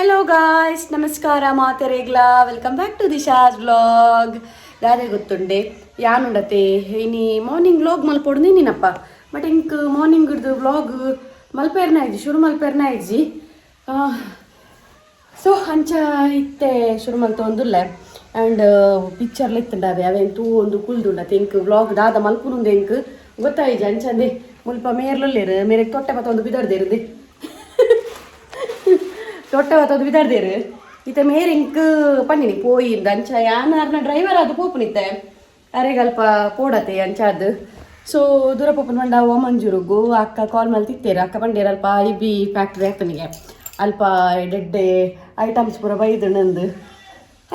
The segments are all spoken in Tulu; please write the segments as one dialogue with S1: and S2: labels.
S1: ಹಲೋ ಗಾಯ್ಸ್, ನಮಸ್ಕಾರ ಮಾತೆರೆಗ್ಲಾ. Welcome back to Disha's vlog. ದಾದೆ ಗೊತ್ತುಂಡೆ ಯಾನುಂಡತೆ ಇನಿ ಮಾರ್ನಿಂಗ್ ವ್ಲಾಗ್ ಮಲ್ಪೊಡು ನೀನಪ್ಪ, ಬಟ್ ಇಂಕ್ ಮಾರ್ನಿಂಗ್ ಹಿಡ್ದು ವ್ಲಾಗ್ ಮಲ್ಪೇರ್ನ ಇಜ್ಜಿ, ಶುರು ಮಲ್ಪೇರ್ನ ಇಜ್ಜಿ. ಸೊ ಅಂಚ ಇತ್ತೆ ಶುರು ಮಲ್ತೊಂದುಲ್ಲೆ. ಆ್ಯಂಡ್ ಪಿಕ್ಚರ್ಲ ಇತ್ತುಂಡವೆ, ಅವೇನ್ ತೂ ಒಂದು ಕುಲ್ದುಂಡತೆ. ಇಂಕ್ ವ್ಲಾಗ್ ದಾದ ಮಲ್ಪುನುಂದು ಎಂಕ್ ಗೊತ್ತಾಯಿಜಿ. ಅಂಚಂದೆ ಮುಲ್ಪ ಮೇರ್ಲುಲ್ಲೇರು, ಮೇರೆಗ್ ತೊಟ್ಟೆ ಪತ್ತೊಂದು ಬಿದರ್ದೇರುದೆ, ತೊಟ್ಟೆ ಪತ್ತೊಂದು ಬಿದರ್ದೇರು. ಇತ್ತೆ ಮೇರ್ ಇಂಕ್ ಪನ್ನಿನಿ ಪೋಯಿಂದ್. ಅಂಚ ಯಾನಾರ್ನ ಡ್ರೈವರ್ ಅದು ಪೋಪುನಿತ್ತೆ, ಅರೆಗಲ್ಪ ಪೋಡತೆ ಅಂಚಾದ್. ಸೊ ದೂರ ಪೋಪುನ ಪಂಡ ಓಮಂಜೂರುಗು ಅಕ್ಕ ಕಾಲ್ ಮಲ್ತಿತ್ತೇರು. ಅಕ್ಕ ಪಂಡೇರು ಅಲ್ಪ I B factory ಆತನಿಗೆ ಅಲ್ಪ ಎಡ್ಡೆ ಐಟಮ್ಸ್ ಪೂರ ಬೈದು ನಂದು.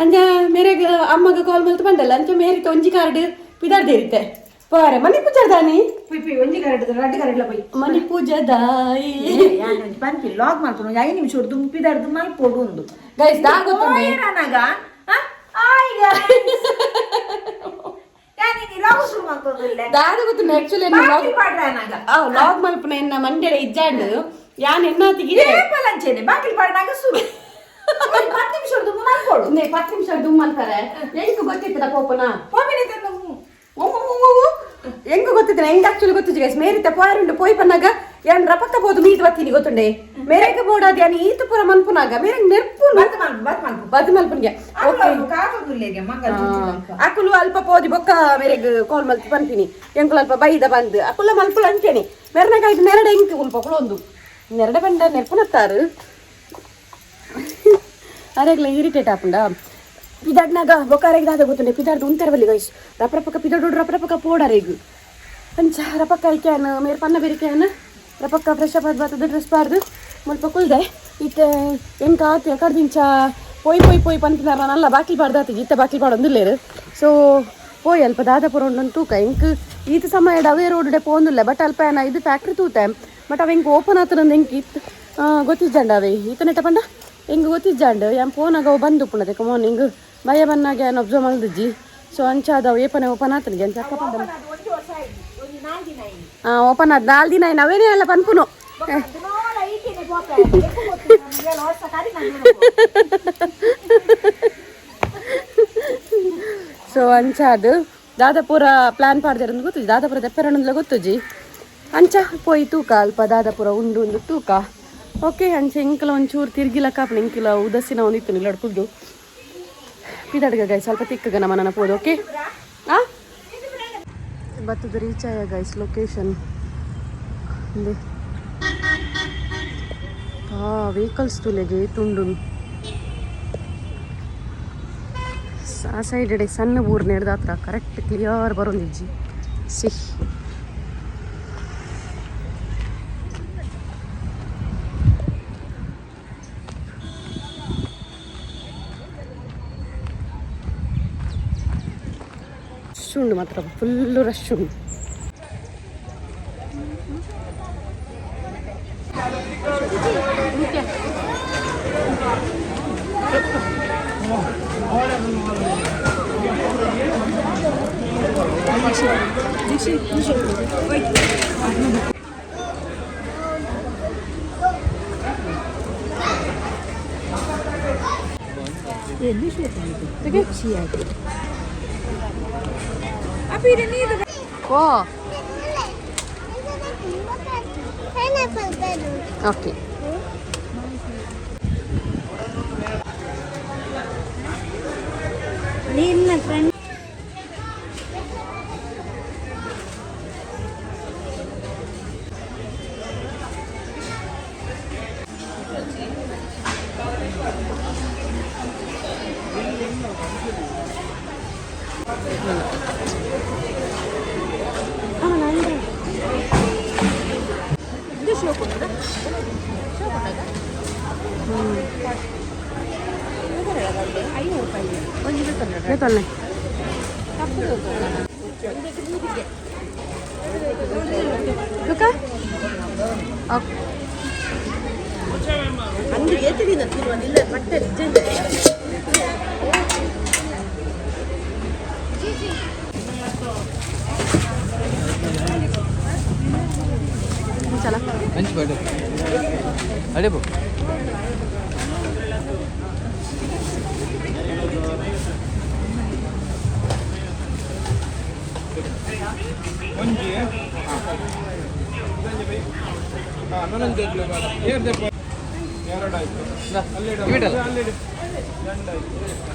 S1: ಅಂಚ ಮೇರೆಗ್ ಅಮ್ಮಗ ಕಾಲ್ ಮಲ್ತು ಬಂದಲ್ಲ. ಅಂಚ ಮೇರಿತ ಒಂಜಿ ಕಾರ್ಡ್ ಪಿದಾರ್ದೇರಿತ್ತೆ ಪಾರೆ ಮನಿ ಪೂಜಾರ್ದಾನಿ.
S2: ಪೊಯ್ ಪೊಯ್, ಒಂಜಿ ಕರಡ್ ರಡ್ಡ್ ಕರಡ್ಲ ಪೊಯ್.
S1: ಮನಿ ಪೂಜಾದಾಯಿ.
S2: ಯಾನ್ ಒಂಜಿ ಪನ್ಪಿ, ಲಾಗ್ ಮಲ್ಪುನು 5 ನಿಮಿಷ ದುಂಪಿದಾರ್ದು ಮಲ್ಪೊಡು ಉಂದು.
S1: ಗೈಸ್, ದಾ ಗೊತ್ತುಂಡೆ?
S2: ಪೋಯೆರನಗ ಹಾಯ್ ಗೈಸ್, ಯಾನ್ ಲಾಗ್ ಶುರು ಮಲ್ತೊಂದುಲ್ಲೆ.
S1: ದಾದ ಗೊತ್ತುಂಡೆ ಆಕ್ಚುಲಿ ಲಾಗ್
S2: ಬಾಕಿಲ್ ಪಾಡ್ರನಗ.
S1: ಲಾಗ್ ಮಲ್ಪುನ ಎನ್ನ ಮಂಡೆಡೆ ಇಜ್ಜಾಂಡ್ ಯಾನ್ ಎನ್ನಾತಿಗೆ.
S2: ಏಪಲಂಚೆನೆ ಬಾಕಿಲ್ ಪಾಡ್ನಾಗ ಶುರು, ಒಂಜಿ 10 ನಿಮಿಷ ದುಂಬು ಮಲ್ಪೊಡು.
S1: ಒಂದೇ 10 ನಿಮಿಷ ದುಮ್ ಮಲ್ಪರೆ ಎಂಕ್ ಗೊತ್ತಿತ್ತದ ಪೋಪುನ?
S2: ಪೋಪಿನ.
S1: ಎಂಕ್ ಗೊತ್ತಿತ್ತಿನ, ಎಂಕ್ ಆಕ್ಚುಲಿ ಗೊತ್ತಿಜ್ಜಿ ಗೈಸ್. ಮೇರಿತ ಪೋಯರುಂಡು ಪೋಯ್ ಪನ್ನಾಗ ಯಾನ್ ರಪಕ್ಕ ಪೋದು ಮೀಟ್ ಬತ್ತೀನಿ ಗೊತ್ತುಂಡೆ. ಮೇರೆಗೆ ಬೋಡಾದ ಯಾನ್ ಈತ ಪೂರ ಮನ್ಪುನಾಗ ಮೇರೆಗ್ ನೆರ್ಪುನು.
S2: ಬತ್ ಮಲ್ಪು, ಬತ್ ಮಲ್ಪು.
S1: ಬದ್ ಮಲ್ಪುನ್ಗೆ, ಓಕೆ.
S2: ಕಾತೊಂದುಲ್ಲೆಗೆ ಮಂಗಲ್.
S1: ಅಕುಲು ಅಲ್ಪ ಪೋದಿ ಬೊಕ್ಕ ಮೇರೆಗ್ ಕಾಲ್ ಮಲ್ತಿ ಪನ್ಪಿನಿ, ಎಂಕುಲು ಅಲ್ಪ ಬೈದ ಬಂದ್ ಅಕುಲ ಮಲ್ಪುಲ ಅಂಚೇನಿ. ಮೆರ್ನಗ ಇದು ನೆರಡೆ ಇಂಕ್ ಉಲ್ಪ ಒಂದು ನೆರಡೆ ಬಂಡ ನೆರ್ಪುನತ್ತಾರು. ಅರೆಗ್ಲ ಇರಿಟೇಟ್ ಆಪುಂಡ ಪಿದಾಡ್ನಾಗ ಬೊಕ್ಕ ಅರೆಗ್ ದಾದ ಗೊತ್ತುಂಡೆ, ಪಿದಾಡ್ದು ಉಂತೆರವಲ್ಲಿ ಗೈಸ್. ರಪ್ರಪಕ್ಕ ಪಿದಾಡು, ರಪ್ರಪಕ್ಕ ಪೋಡರೆಗ್. ಅಂಚ ರಪಕ್ಕ ಐಕ್ಯಾನ್ ಮೇರ್ ಪನ್ನ ಬೆರಿಕ್ಯಾನ್ ರಪಕ್ಕ ಫ್ರೆಶ್ ಅಪ್ ಆದ್ ಬತ್ತದ ಡ್ರೆಸ್ ಪಾಡ್ದು ಮುಲ್ಪ ಕುಲ್ದೆ. ಇತ್ತೆ ಎಂಕ ಆತೆ ಕಡ್ದಿಂಚ ಪೋಯ್ ಪೋಯ್ ಪೋಯ್ ಪನ್ಪಿನಾರ ನಲ್ಲ ಬಾಕಿಲ್ ಪಾಡ್ದಾತಿ. ಇತ್ತೆ ಬಾಕಿಲ್ ಪಾಡೊಂದುಲ್ಲೇರು. ಸೊ ಪೋಯ್ ಅಲ್ಪ ದಾದಾಪುರ ಉಂಡೊಂದು ತೂಕ. ಎಂಕ್ ಈತ ಸಮಯಡ್ ಅವೇ ರೋಡ್ ಪೋಂದುಲ್ಲ, ಬಟ್ ಅಲ್ಪ ಏನ ಇದು ಫ್ಯಾಕ್ಟ್ರಿ ತೂತೆ, ಬಟ್ ಅವ ಎಂಕ್ ಓಪನ್ ಆತನಂದು ಎಂಕ್ ಇತ್ತು ಗೊತ್ತಿಜ್ಜಂಡ. ಅವೇ ಈತನೆಟ್ಟ ಪಂಡ ಎಂಕ್ ಗೊತ್ತಿಜ್ಜಾಂಡ್. ಯಾನ್ ಪೋನಾಗ ಅವು ಬಂದು ಉಪ್ಪುನತೆ ಮಾರ್ನಿಂಗ್ ಬಯ್ಯ ಬನ್ನಾಗ ಯಾನ್ ಒಬ್ಸರ್ವ್ ಮಲ್ದಿಜ್ಜಿ. ಸೊ ಅಂಚಾದ ಅವು ಏಪನೆ ಓಪನ್ ಆತನಿಗೆ ಅಂಚ ಅಕ್ಕ ಪಂಡ.
S2: ಒಂಜಿ ವರ್ಷ ಆಯ್ತು, ಒಂಜಿ 4 ದಿನ ಆಯ್ತು.
S1: ಓಪನ್ ಆದ್ 4 ದಿನ ಆಯ್ತು, ಅವೇನೇ ಅಲ್ಲ ಪನ್ಪುನು.
S2: ದಿನೋಲ ಈಕೆನೆ ಪೋಪೆ, ಎಂಕು ಗೊತ್ತಿಲ್ಲ, ನಮ್ಗೆ ವರ್ಷ ಕರಿ ನಾನು.
S1: ಸೊ ಅಂಚಾದ್ ದಾದಾಪುರ ಪ್ಲಾನ್ ಪಾಡ್ದಿರಂದು ಗೊತ್ತುಜಿ, ದಾದಾಪುರ ದೆಪ್ಪೆರಣಂದ್ಲ ಗೊತ್ತುಜಿ. ಅಂಚ ಪೋಯಿ ತೂಕ ಅಲ್ಪ ದಾದಾಪುರ ಉಂಡು ಉಂದು ತೂಕ, ಓಕೆ. ಅಂಚ ಎಂಕಲ ಒಂಚೂರು ತಿರ್ಗಿಲಕ್ಕ ಆಪುಂಡು. ಎಂಕಿಲ ಉದಸಿನ ಒಂದಿತ್ತು ನಿಲ್ಲಡ್ ಕುಲ್ದು ಪಿದಡ್ಗ ಗೈಸ್, ಸ್ವಲ್ಪ ತಿಕ್ಕಗ ನಮ್ಮನ ಪೋದು. ಓಕೆ, ಆ ಬತ್ತದ ರೀಚ್ ಆಯ ಗೈಸ್ ಲೊಕೇಶನ್. ಆ ವೆಹಿಕಲ್ಸ್ ತುಲೆಗೆ ತುಂಡು. ಆ ಸೈಡ್ ಇಡೆ ಸಣ್ಣ ಊರು ನೆಡ್ದಾತ್ರ ಕರೆಕ್ಟ್ ಕ್ಲಿಯರ್ ಬರೋಂದಿಜ್ಜಿ. ಸಿ ರಶ್ ಉಂಡು ಮಾತ್ರ, ಫುಲ್ಲು ರಶ್ ಉಂಡು. ಓ ಓಕೆ.
S2: ನಿನ್ನ ಫ್ರೆಂಡ್.
S1: ಗೊತ್ತಲ್ಲ. ಲುಕ. ಓಕೆ. ಚಲ.
S3: ಮಂಚ್ ಬೇಡ ಅಡೆ ಬೋ.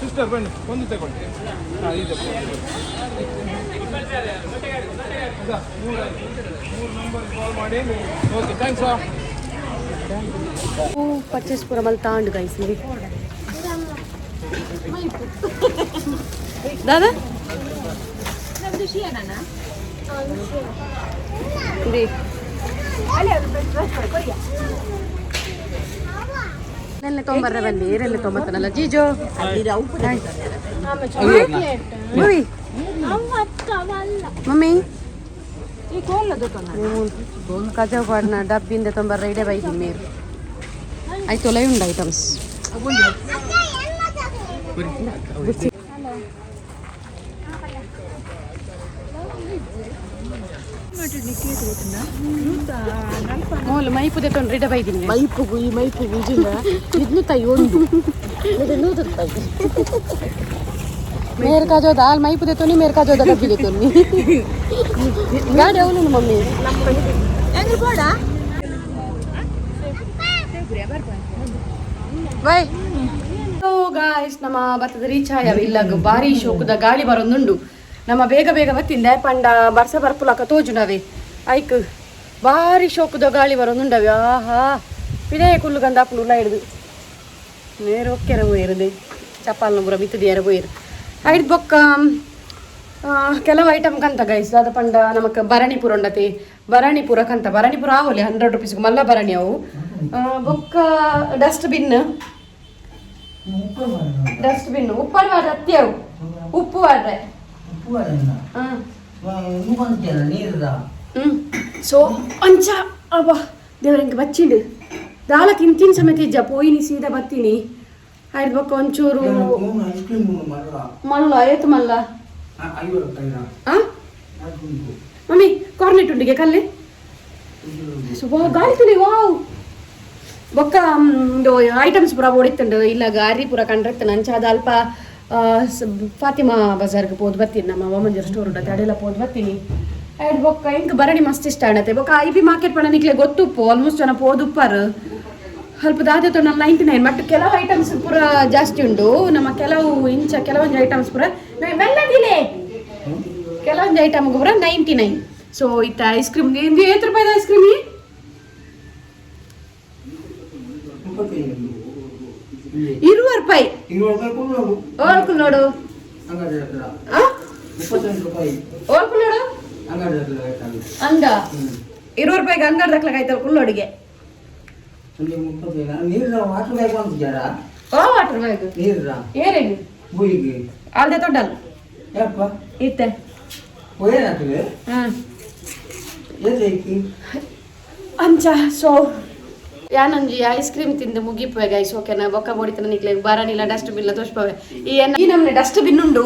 S3: ಸಿಸ್ಟರ್ ಬನ್ನಿ, ಒಂದು ತಗೊಳ್ಳಿ. ಹಾಂ, ಇದೆ. ಮೂರು ನಂಬರ್ ಕಾಲ್ ಮಾಡಿ. Okay, thanks.
S1: Purchase ಪೂರ ಮಲ್ತಾಂಡು ಗೈಸ್. ದಾದಾ, ಇಂದಿ ನೆನ್ನೆ ತೊಂಬರ್ರೆ ಬನ್ನಿ. ಏರೆಲ್ಲ ತೊಂಬತ್ತನಲ್ಲ ಜೀಜೋ. ಮಮ್ಮಿ, ಮಮ್ಮಿ, ಕಜಾವ್ ಪಾಡ್ನ ಡಬ್ಬಿಂದ ತೊಂಬರ್ರೆ ಇಡೆ ಬೈದಿ ಮೇರು. ಆಯ್ತು, ಒಲೆ ಉಂಡು ಐಟಮ್ಸ್. ಮೂಲು ಮೈಪುದೆ ತೊಂದ್ರೆ ಇಡ ಬೈದಿನಿ.
S2: ಮೈಪುಗು ಈ ಮೈಪುಗು ಇಜಿಂದ ಇದನ್ನು ತೈ ಒಂದು ನೂದು ರೂಪಾಯಿ.
S1: ಮೇರ್ ಕಾಜೋ ದಾಲ್ ಮೈಪುದೆ ತೊನಿ, ಮೇರ್ ಕಾಜೋ ಡಬ್ಬಿದೆ ತೊನಿ. ಗಾಡಿ ಅವನು ಮಮ್ಮಿ.
S2: ಹೆಂಗ್ರಿ ಬೋಡ?
S1: ಬೈ. ಗಾಯ್ಸ್, ನಮ್ಮ ಬತ್ತದ ರೀಚ್ ಆಯವ ಇಲ್ಲಗ್. ಬಾರಿ ಶೋಕುದ ಗಾಳಿ ಬರೊಂದುಂಡು. ನಮ್ಮ ಬೇಗ ಬೇಗ ಬತ್ತಿಂದ ಪಂಡ ಬರ್ಸ ಬರ್ಪುಲಕ ತೋಜುನವೆ. ಐಕ್ ಬಾರಿ ಶೋಕುದ ಗಾಳಿ ಬರೊಂದುಂಡವೆ. ಆಹಾ, ಪಿದೇ ಕುಲ್ಲು ಗಂದ ಅಪ್ಪುಂಡು ಉಲ್ಲ ಹಿಡ್ದು ನೇರ ಒಕ್ಕೆರ ಪೋಯಿರುದೆ. ಚಪ್ಪಾಲ್ನ ಪೂರ ಮಿತ್ತದ ಏರ ಪೋಯಿರು. ಐಡ್ ಬೊಕ್ಕ ಕೆಲವು ಐಟಮ್ ಕಂತ ಗೈಸ್. ದಾದ ಪಂಡ ನಮಕ್ ಭರಣಿ ಪೂರ ಉಂಡತಿ. ಭರಣಿ ಪೂರ ಕಂತ. ಭರಣಿ ಪೂರ ಆವೊಲಿ 100 ರುಪೀಸ್ ಮಲ್ಲ ಭರಣಿ ಅವು. ಬೊಕ್ಕ ಡಸ್ಟ್ ಬಿನ್. ಡಸ್ಟ್ ಬಿನ್ ಉಪ್ಪು ವಾಡ್ರೆ ಅತ್ತಿ ಅವು ಉಪ್ಪು ವಾಡ್ರೆ. ಹ್ಮ್. ಸೊ ಅಂಚ ಅಬ್ಬಾ ದೇವರಂಗೆ ಬಚ್ಚಿಂಡು ದಾಲ ತಿಂತೀನಿ ಸಮೇತ ಇಜ್ಜ ಪೋಯಿನಿ, ಸೀದಾ ಬತ್ತೀನಿ. ಆಯ್ತು, ಬೊಕ್ಕ ಒಂಚೂರು ಮಲ್ಲ ಏತು ಮಲ್ಲ. ಆ ಮಮ್ಮಿ, ಕಾರ್ನೆಟ್ ಉಂಡಿಗೆ ಕಲ್ಲೆ. ಸೊ ಗಾಳಿ ತುಳಿ, ವಾವ್. ಬೊಕ್ಕ ಉಂದು ಐಟಮ್ಸ್ ಪೂರ ಓಡಿತ್ತುಂಡು ಇಲ್ಲ. ಗಾರಿ ಪೂರ ಕಂಡ್ರೆತ್ತನ. ಅಂಚ ಅದು ಅಲ್ಪ ಫಾತಿಮಾ ಬಜಾರ್ಗೆ ಪೋದು ಬರ್ತೀನಿ. ನಮ್ಮ ವಾಮಂಜರ್ ಸ್ಟೋರ್ ಉಂಟು, ಅಡೆಲ್ಲ ಪೋದು ಬರ್ತೀನಿ. ಆ್ಯಂಡ್ ಬೊಕ್ಕ ಇಂಕ್ ಭರಣಿ ಮಸ್ತ್ ಇಷ್ಟ ಆಣತೆ. ಬೊಕ್ಕ I B market ಪಂಡ ನಿಕ್ಲೆ ಗೊತ್ತುಪ್ಪು, ಆಲ್ಮೋಸ್ಟ್ ಜನ ಪೋದುಪ್ಪಾರು. ಅಲ್ಪ ದಾದೆ 99. ಬಟ್ ಕೆಲವು ಐಟಮ್ಸ್ ಪೂರ ಜಾಸ್ತಿ ಉಂಟು. ನಮ್ಮ ಕೆಲವು ಇಂಚ ಕೆಲವೊಂದು ಐಟಮ್ಸ್ ಪೂರ ಮೆಲ್ಲದಿಲೆ. ಕೆಲವೊಂದು ಐಟಮ್ ಪೂರ 99. ಸೊ ಇತ್ತ ಐಸ್ ಕ್ರೀಮ್ ಇಂದು ಏತ್ ರೂಪಾಯಿದ ಐಸ್ ಕ್ರೀಮ್? 20 ರೂಪಾಯಿ. ಓಲ್ಕು ನೋಡು. ಆ? ಓಲ್ಕು ನೋಡು. ಅಂದ 20 ರೂಪಾಯಿಗೆ ಅಂಗಡಿ ದಕ್ಲಕ್ ಆಯ್ತಲ್ಲ ಕುಲ್ಲೋಡಿಗೆ. ಓ ವಾಟರ್ ಬ್ಯಾಗ್ ಏರೇನು ಅಲ್ದೆ ದೊಡ್ಡಲ್ಲ ಇತ್ತೆ. ಹಾ, ಅಂಚ. ಸೊ ಯಾನೊಂಜಿ ಐಸ್ ಕ್ರೀಮ್ ತಿಂದು ಮುಗಿಪುವೆ ಗೈಸ್, ಓಕೆನಾ? ಬೊಕ್ಕ ಬೋಡಿತನ ನಿಕ್ಲೆ ಬರನಿಲ್ಲ ಡಸ್ಟ್ ಬಿನ್ ತೋಷ್ಪವೆ. ಈ ಈ ನಮ್ನೆ ಡಸ್ಟ್ ಬಿನ್ ಉಂಡು.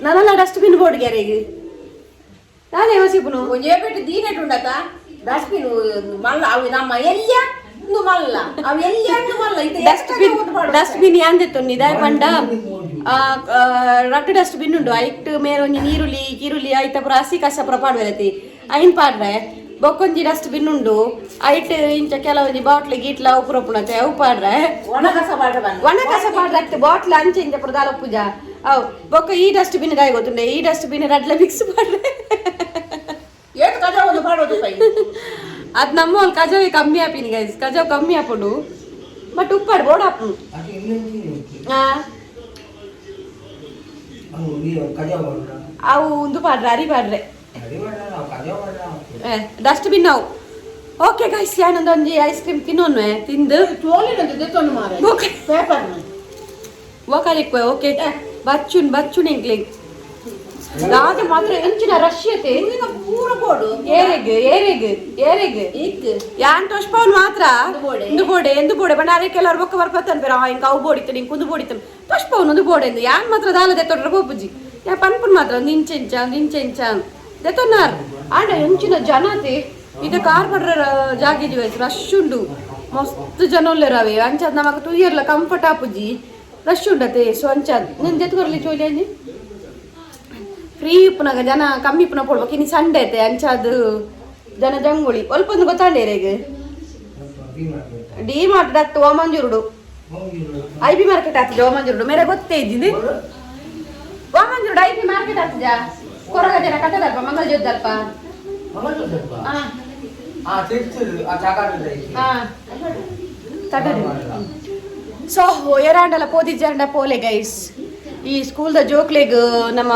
S1: ನಾನೆಲ್ಲ ಡಸ್ಟ್ ಬಿನ್ ಬೋರ್ಡ್ ಗ್ಯಾರೇಗ್ ನಾನೇ ಯೋಚಿಪುನು.
S2: ಒಂಜೇ ಪೆಟ್ಟು ದೀನೆಟ್ ಉಂಡತ ಡಸ್ಟ್ಬಿನ್ ಮಲ್ಲ ಅವು ನಮ್ಮ ಎಲ್ಲಿಯ ಇಂದು ಮಲ್ಲ ಅವು ಎಲ್ಲಿಯ ಇಂದು ಮಲ್ಲ ಇದು.
S1: ಡಸ್ಟ್ ಬಿನ್, ಡಸ್ಟ್ ಬಿನ್ ಯಾಂದಿತ್ತು ಇದಾಯ ಪಂಡ ರಟ್ಟು ಡಸ್ಟ್ ಬಿನ್ ಉಂಡು. ಐಟ್ ಮೇರೆ ಒಂಜಿ ನೀರುಳ್ಳಿ ಕಿರುಳಿ ಐತ ಪೂರ ಹಸಿ ಕಸ ಪೂರ ಪಾಡ್ವೆರತಿ, ಐನ್ ಪಾಡ್ರೆ. ಬೊಕ್ಕೊಂಜಿ ಡಸ್ಟ್ ಬಿನ್ ಉಂಡು. ಐಟ್ ಇಂಚ ಕೆಲವೊಂಜಿ ಬಾಟ್ಲಿ ಗೀಟ್ಲ ಅವು ಪೂರ ಪುಣತೆ ಅವು ಪಾಡ್ರೆ.
S2: ಒಣ ಕಸ ಪಾಡ್ರೆ ಬನ್ನ.
S1: ಒಣ ಕಸ ಪಾಡ್ರೆ ಆಗ್ತದೆ. ಬಾಟ್ಲ್ ಅಂಚೆ ಇಂಚ ಪೂರ ದಾಲ ಪೂಜಾ ಅವು. ಬೊಕ್ಕ ಈ ಡಸ್ಟ್ ಬಿನ್ ದಾಯ ಗೊತ್ತುಂಡೆ. ಈ ಡಸ್ಟ್ ಬಿನ್ ರಡ್ಲ ಮಿಕ್ಸ್ ಪಾಡ್ರೆ.
S2: ಏಟ್ ಕಜ ಒಂದು ಪಾಡೋದು ಪೈ.
S1: ಅದು ನಮ್ಮ ಅಲ್ಲಿ ಕಜಾವೆ ಕಮ್ಮಿ ಆಪಿನಿ ಗೈಸ್. ಕಜಾವ್ ಕಮ್ಮಿ ಆಪುಂಡು, ಬಟ್ ಉಪ್ಪಾಡು ಬೋಡ ಆಪುಂಡು. ಆ ಅವು ಒಂದು ಪಾಡ್ರೆ, ಅರಿ ಪಾಡ್ರೆ, ಡಸ್ಟ್ ಬಿನ್ ಅವು. ಓಕೆ ಗೈಸ್, ಯಾನೊಂದು ಒಂಜಿ ಐಸ್ ಕ್ರೀಮ್ ತಿನ್ನೋನ್ವೆ. ತಿಂದು
S2: ತೋಲಿನಂತೆ ದೆತ್ತೊಂದು ಮಾರೆ.
S1: ಓಕೆ.
S2: ಪೇಪರ್.
S1: ಓಕಾಲಿಕ್ವೆ. ಓಕೆ, ಬಚ್ಚುನ್ ಬಚ್ಚುನ್ ಎಂಕ್ಲಿಂಗ್ ದಾದ ಮಾತ್ರ ಎಂಚಿನ ರಶ್ ಐತೆ.
S2: ಪೂರ ಬೋಡು.
S1: ಏರೆಗ್ ಏರೆಗ್ ಏರೆಗ್?
S2: ಇಕ್
S1: ಯಾನ್ ತೋಷ್ಪವನ್ ಮಾತ್ರ.
S2: ಬೋಡೆ.
S1: ಇಂದು ಬೋಡೆ ಎಂದು ಬೋಡೆ ಬಣ್ಣ. ಅದೇ ಕೆಲವರು ಬೊಕ್ಕ ಬರ್ಪತ್ತನ್ ಬೇರೆ. ಇಂಕ ಅವು ಬೋಡಿತ್ತು, ನಿಂಗೆ ಕುಂದು ಬೋಡಿತ್ತು, ತೋಷ್ಪವನ್ ಒಂದು ಬೋಡೆ ಎಂದು. ಯಾನ್ ಮಾತ್ರ ದಾಲ ದೆತ್ತೊಡ್ರೆ ಪೋಪುಜಿ. ಯಾ ಪನ್ಪುನ್ ಮಾತ್ರ ಒಂದು ಇಂಚ ಇಂಚ, ಒಂದು ಇಂಚ ಇಂಚ ದೆತ್ತೊನ್ನಾರ್. ಆಂಡ ಎಂಚಿನ ಜನತೆ ಇದು. ಕಾರ್ ಪಡ್ರ ಜಾಗ ರಶ್ ಉಂಡು. ಮಸ್ತ್ ಜನ ಉಲ್ಲೆರ್ ಅವೆ. ಅಂಚಾದ್ ನಮಕ್ ತೂಯರ್ಲ ಕಂಫರ್ಟ್ ಆಪುಜಿ, ರಶ್ ಉಂಡತೆ. ಸೊ ಅಂಚಾದ್ ನಿನ್ ದೆತ್ಕೊರ್ಲಿ ಚೋಲಿ ಅಂಜಿ ಫ್ರೀ ಇಪ್ಪುನಾಗ ಜನ ಕಮ್ಮಿ ಇಪ್ಪುನ ಪೋಡ್ಬೇಕು. ಇನ್ನು ಸಂಡೆ ಐತೆ, ಅಂಚಾದ್ ಜನ ಜಂಗುಳಿ. ಒಲ್ಪೊಂದು ಗೊತ್ತಾಂಡೇರೆಗ್. ಡಿ ಮಾರ್ಟ್ ಅತ್ತು ಓಮಂಜೂರುಡು I B market ಆಗ್ತದೆ ಓಮಂಜೂರುಡು ಮೇರೆ ಗೊತ್ತೇ ಇದ್ದಿದ್ದು ಓಮಂಜೂರುಡು I B market ಆಗ್ತದ ಕೊರಗ ಜನ ಕಟ್ಟದಲ್ಪ ಮಂಗಲ ಜೊದ್ದಲ್ಪ. ಸೊ ಏರಾಂಡಲ ಪೋದಿಜ್ಜಾಂಡ ಪೋಲೆ ಗೈಸ್. ಈ ಸ್ಕೂಲ್ದ ಜೋಕ್ಲೆಗ್ ನಮ್ಮ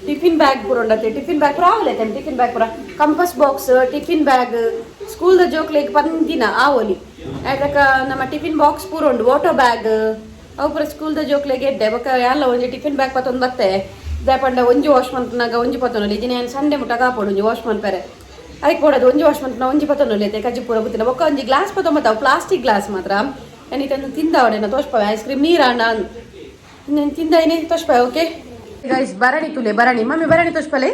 S1: ಟಿಫಿನ್ ಬ್ಯಾಗ್ ಪೂರ ಉಂಡತೆ. ಟಿಫಿನ್ ಬ್ಯಾಗ್ ಪೂರ ಆವಲೆ, ಟಿಫಿನ್ ಬ್ಯಾಗ್ ಪೂರ, compass box, tiffin bag ಸ್ಕೂಲ್ದ ಜೋಕ್ಲೆಗ್ ಪಂದಿನ ಆವೊಲಿ. ಆಯ್ತಕ್ಕ ನಮ್ಮ ಟಿಫಿನ್ ಬಾಕ್ಸ್ ಪೂರ ಉಂಡು, ಆಟೋ ಬ್ಯಾಗ್ ಅವು ಪೂರ ಸ್ಕೂಲ್ದ ಜೋಕ್ಲೆಗ್ ಎಡ್ಡೆ. ಬೊಕ್ಕ ಯಾಲ ಒಂಜಿ ಟಿಫಿನ್ ಬ್ಯಾಗ್ ಪತ್ತೊಂದು ಬತ್ತೆ ದಾಪಂಡ ಒಂಜಿ ವಾಶ್ ಮನ್ಪುನಾಗ ಒಂಜಿ ಪತ್ತೊಂದು ಇಜಿನ ಸಂಡೆ ಮುಟ್ಟ ಕಾಪೋಡು. ಒಂಜಿ ವಾಶ್ ಮನ್ಪೆರೆ ಐಕ್ ಕೊಡೋದು, ಒಂಜಿ ವಾಶ್ ಮನ್ಪುನ ಒಂಜಿ ಪತ್ತೊಂದು ಐತೆ ಕಜ್ಜಿ ಪೂರ ಗೊತ್ತಿಲ್ಲ. ಬೊಕ್ಕ ಒಂಜಿ ಗ್ಲಾಸ್ ಪತ್ತೊಂಬತ್ತಾವು, ಪ್ಲಾಸ್ಟಿಕ್ ಗ್ಲಾಸ್ ಮಾತ್ರ. ಏನಿತಂದು ತಿಂದವಡೆನ ತೋಷ್ಪವೆ ಐಸ್ ಕ್ರೀಮ್ ನೀರಾಂಡ నేను ತಿಂದ ತೋಷ್ಪ. ಓಕೆ ಗೈಸ್, ಭರಣಿ ತುಲೆ, ಭರಣಿ ಮಮ್ಮಿ, ಭರಣಿ ತೋಷ್ಪಲೆ.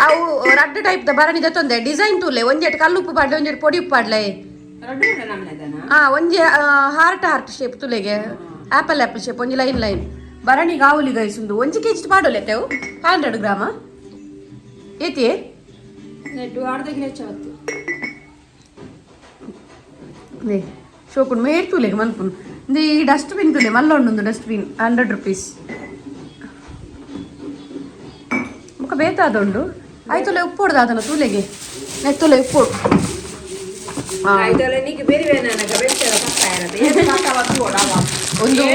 S1: ಅವು ರಡ್ಡು ಟೈಪ್ ದ ಭರಣಿ ದತ್ತೊಂದೆ ಡಿಸೈನ್ ತೂಲೆ. ಒಂಜೆಟ್ ಕಲ್ಲು ಉಪ್ಪು ಪಾಡ್ಲೆ, ಒಂಜೆಟ್ ಪೊಡಿ ಉಪ್ಪು ಪಾಡ್ಲೆ. ಹಾ, ಒಂಜಿ ಹಾರ್ಟ್ ಹಾರ್ಟ್ ಶೇಪ್ ತುಲೆಗೆ, ಆಪಲ್ ಆಪಲ್ ಶೇಪ್, ಒಂಜಿ ಲೈನ್ ಲೈನ್. ಭರಣಿ ಗಾವುಲಿ ಗೈಸ್. ಉಂದು 1 ಕೆಜಿ ಪಾಡೋಲೆ ತೆವು, 500 ಗ್ರಾಮ ಏತಿ.
S2: ಅರ್ಧ ಕಿಲೋ ಹೆಚ್ಚಾವತ್ತು.
S1: ಶೋಕುಂಡು ಮೇರ್ ತೂಲೆಗೆ ಮನ್ಪುನು. ಇಂದು ಈ ಡಸ್ಟ್ಬಿನ್ ತುಲೆ, ಮಲ್ಲ ಉಂಡು ಡಸ್ಟ್ಬಿನ್, 100 ರುಪೀಸ್. ಮುಖ ಬೇತಾದುಂಡು. ಆಯ್ತುಲೆ ಉಪ್ಪೋಡು ದಾದನ ತೂಲೆಗೆ ನೆತ್ತುಲೆ ಉಪ್ಪೋಡು. ಒಂದು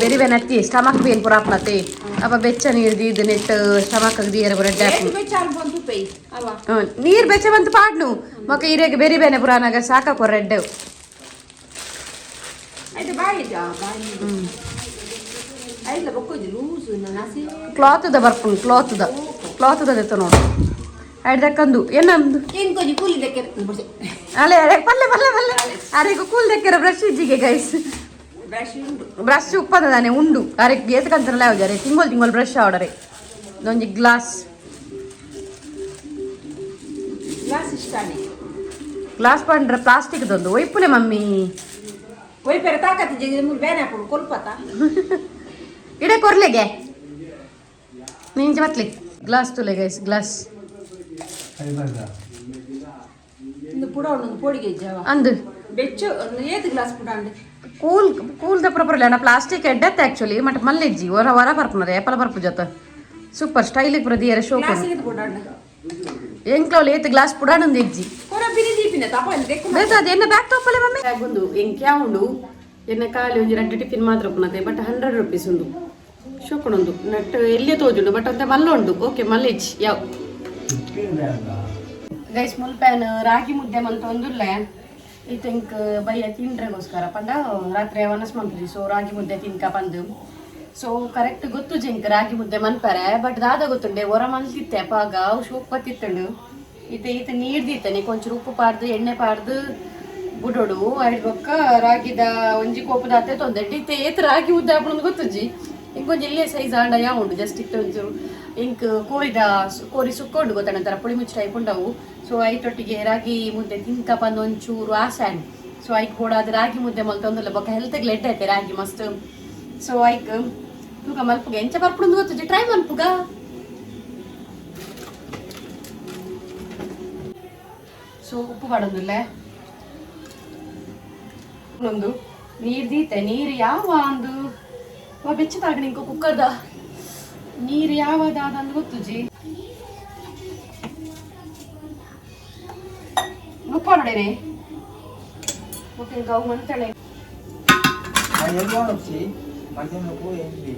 S1: ಬೇರೆ ಬೇರೆ ಅತ್ತಿ ಸ್ಟಮಕ್ ಬೇನ್ ಪೂರ ಆಪ್ನತೆ ಅಪ್ಪ. ಬೆಚ್ಚ ನೀರು ದೀದ್ ನೆಟ್ ಸ್ಟಮಕ್ ದೀಯರ ಪೂರ ಎಡ್ಡೆ. ನೀರು ಬೆಚ್ಚ ಬಂತು ಪಾಡ್ನು ಮಕ್ಕ ಇರೆಗ್ ಬೇರೆ ಬೇನೆ ಪುರಾನಾಗ ಸಾಕ ಕೊರ ಎಡ್ಡೆ.
S2: ಆಯ್ತು, ಬಾಯಿ ಬಾಯಿ ಐಲ ಬೊಕ್ಕೋಜಿ ಲೂಸು ನಸಿ.
S1: ಕ್ಲಾತ್ದ ಬರ್ಪುಂಡು, ಕ್ಲಾತ್ದ ಕ್ಲಾತ್ದ ದೆತ್ತ ನೋಡು. ಐಡ್ದಕ್ಕಂದು ಏನಂದು.
S2: ಇಂಕೊಂಜಿ ಕೂಲಿ ದಕ್ಕೆ.
S1: ಅಲೆ ಅರೆ, ಪಲ್ಲೆ ಪಲ್ಲೆ ಪಲ್ಲೆ. ಅರೆಗು ಕೂಲ್ ದಕ್ಕೆರ ಬ್ರಷ್ ಇಜ್ಜಿಗೆ ಗೈಸ್.
S2: ಬ್ರಷ್ ಉಂಡು.
S1: ಬ್ರಷ್ ಉಪ್ಪದ ತಾನೆ ಉಂಡು. ಅರೆ ಏತಕಂತನಲ್ಲ ಯಾವ್ದು ಅರೆ ತಿಂಗೋಲ್ ತಿಂಗೋಲ್ ಬ್ರಷ್ ಆವಡರೆ. ಒಂಜಿ ಗ್ಲಾಸ್.
S2: ಗ್ಲಾಸ್ ಇಷ್ಟಾನೆ.
S1: ಗ್ಲಾಸ್ ಪಂಡ್ರೆ ಪ್ಲಾಸ್ಟಿಕ್ ದೊಂದು ಒಯ್ಪುಲೆ ಮಮ್ಮಿ.
S2: ಒಯ್ ಪೆರ ತಾಕತ್ತಿ ಜಗಿ ಮೂರು ಬೇನೆ ಹಾಕೊಂಡು ಕೊಲ್ಪತ.
S1: ಇಡೆ ಕೊರ್ಲೆಗೆ ನಿಂಚೆ ಮತ್ಲಿ ಗ್ಲಾಸ್ ತುಲೆ ಗೈಸ್, ಗ್ಲಾಸ್.
S2: ಇಂದು ಪುಡ ಉಂಡು ಪೋಡಿಗೆ ಇಜ್ಜಾವ.
S1: ಅಂದು.
S2: ಬೆಚ್ಚು ಏತ್ ಗ್ಲಾಸ್ ಪುಡ ಉಂಡು.
S1: ಕೂಲ್ ಕೂಲ್ the proper ಅಣ್ಣ. ಪ್ಲಾಸ್ಟಿಕ್ ಎಡ್ಡತ್ತೆ ಆಕ್ಚುಲಿ, ಮಟ್ ಮಲ್ಲೆಜ್ಜಿ ಹೊರ ಹೊರ ಬರ್ಪುನದೆ ಏಪಲ ಬರ್ಪು ಜೊತೆ. ಸೂಪರ್ ಸ್ಟೈಲಿಗೆ ಪೂರ ದಿಯರೆ ಶೋಕ್.
S2: ಗ್ಲಾಸ್ ಏತ್ ಪುಡ ಉಂಡು.
S1: ಎಂಕ್ಲೋಲ್ ಏತ್ ಗ್ಲಾಸ್ ಪುಡಾನೊಂದು ಇಜ್ಜಿ.
S2: ಕೊರ ಬಿರಿ ದೀಪಿನ ತಪ ದೆಕ್ಕು.
S1: ಬೇತ ಅದು ಎನ್ನ ಬ್ಯಾಗ್ ತೋಪಲೆ ಮಮ್ಮಿ. ಬ್ಯಾಗ್ ಒಂದು ಎಂಕ್ಯಾ ಉಂಡು. ಎನ್ನ ಖಾಲಿ ಒಂಜಿ ರಡ್ಡು ಟಿಫಿನ್ ಮಾತ್ರ ಉಪ್ಪುನತೆ. ಬಟ್ 100 ರುಪೀಸ್ ಉಂಡು. ಶೋಕುಂಡು ನೆಟ್ ಎಲ್ಲಿಯೇ ತೋಜುಂಡು, ಬಟ್ ಅಂತೆ ಮಲ್ಲ ಉಂಡು. ಓಕೆ, ಮಲ್ಲೆಜ್ಜಿ ಯಾವ ಗೈಸ್. ಮುಲ್ಪ್ಯಾನ್ ರಾಗಿ ಮುದ್ದೆ ಮಂತ ಒಂದುಲ್ಲೆ. ಈ ತಿಂಕ್ ಬಯ್ಯ ತಿಂಡ್ರೆಗೋಸ್ಕರ ಪಂಡ ರಾತ್ರಿ ವನಸ್ ಮನ್ಪುಜಿ. ಸೊ ರಾಗಿ ಮುದ್ದೆ ತಿನ್ಕ ಪಂದು. ಸೊ ಕರೆಕ್ಟ್ ಗೊತ್ತು ಜಿಂಕ್ ರಾಗಿ ಮುದ್ದೆ ಮನ್ಪರೆ. ಬಟ್ ದಾದ ಗೊತ್ತುಂಡೆ, ಹೊರ ಮನ್ಸಿತ್ತೆ ಅಪಾಗ ಅವು ಶೋಕ್ ಬತ್ತಿತ್ತಂಡು. ಈತ ಈತ ನೀರ್ ದೀತಾನೆ, ಕೊಂಚೂರು ಉಪ್ಪು ಪಾಡ್ದು ಎಣ್ಣೆ ಪಾಡ್ದು ಬುಡೋಡು. ಐಡ್ ಬೊಕ್ಕ ರಾಗಿದ ಒಂಜಿ ಕೋಪದ ಅತ್ತೆ ತೊಂದೆ. ಇತ್ತೆ ಏತ್ ರಾಗಿ ಮುದ್ದೆ ಆಪುಂಡು ಗೊತ್ತುಜ್ಜಿ. ಇಂಕೊಂಜಿ ಇಲ್ಲೇ ಸೈಜ್ ಆಂಡ ಯಾ ಉಂಡು. ಜಸ್ಟ್ ಇತ್ತೆ ಒಂಚೂರು ಇಂಕ್ ಕೋರಿದ ಕೋರಿ ಸುಕ್ಕ ಉಂಡು ಗೊತ್ತಣ್ಣ ಒಂಥರ ಪುಳಿ ಮುಚ್ಚಿ ಟೈಪ್ ಉಂಡವು. ಸೊ ಐತೊಟ್ಟಿಗೆ ರಾಗಿ ಮುದ್ದೆ ತಿನ್ಕ ಪಂದು ಒಂಚೂರು ಆಸೆ ಆಂಡ್. ಸೊ ಐಕ್ ಬೋಡಾದ ರಾಗಿ ಮುದ್ದೆ ಮಲ್ತೊಂದುಲ್ಲ. ಬೊಕ್ಕ ಹೆಲ್ತ್ಗೆ ಲೆಡ್ ಐತೆ ರಾಗಿ ಮಸ್ತ್. ಸೊ ಐಕ್ ತೂಕ ಮಲ್ಪುಗ ಎಂಚ ಬರ್ಪುಂಡು ಗೊತ್ತುಜ್ಜಿ, ಟ್ರೈ ಮಲ್ಪುಗ. ಸೊ ಉಪ್ಪು ಪಾಡೊಂದುಲ್ಲೆ. ಒಂದು ನೀರು ದೀತೆ. ನೀರು ಯಾವ ಅಂದು ಬೆಚ್ಚ ತಾಗಣ ಇಂಕ ಕುಕ್ಕರ್ದ ನೀರು ಯಾವದಾದ ಅಂದ್ ಗೊತ್ತುಜಿ. ಉಪ್ಪು ನೋಡೇನೆ. ಓಕೆ, ಗೌ ಮಂತಳೆ.
S3: ಮಧ್ಯಾಹ್ನ ಎಂಬಿ.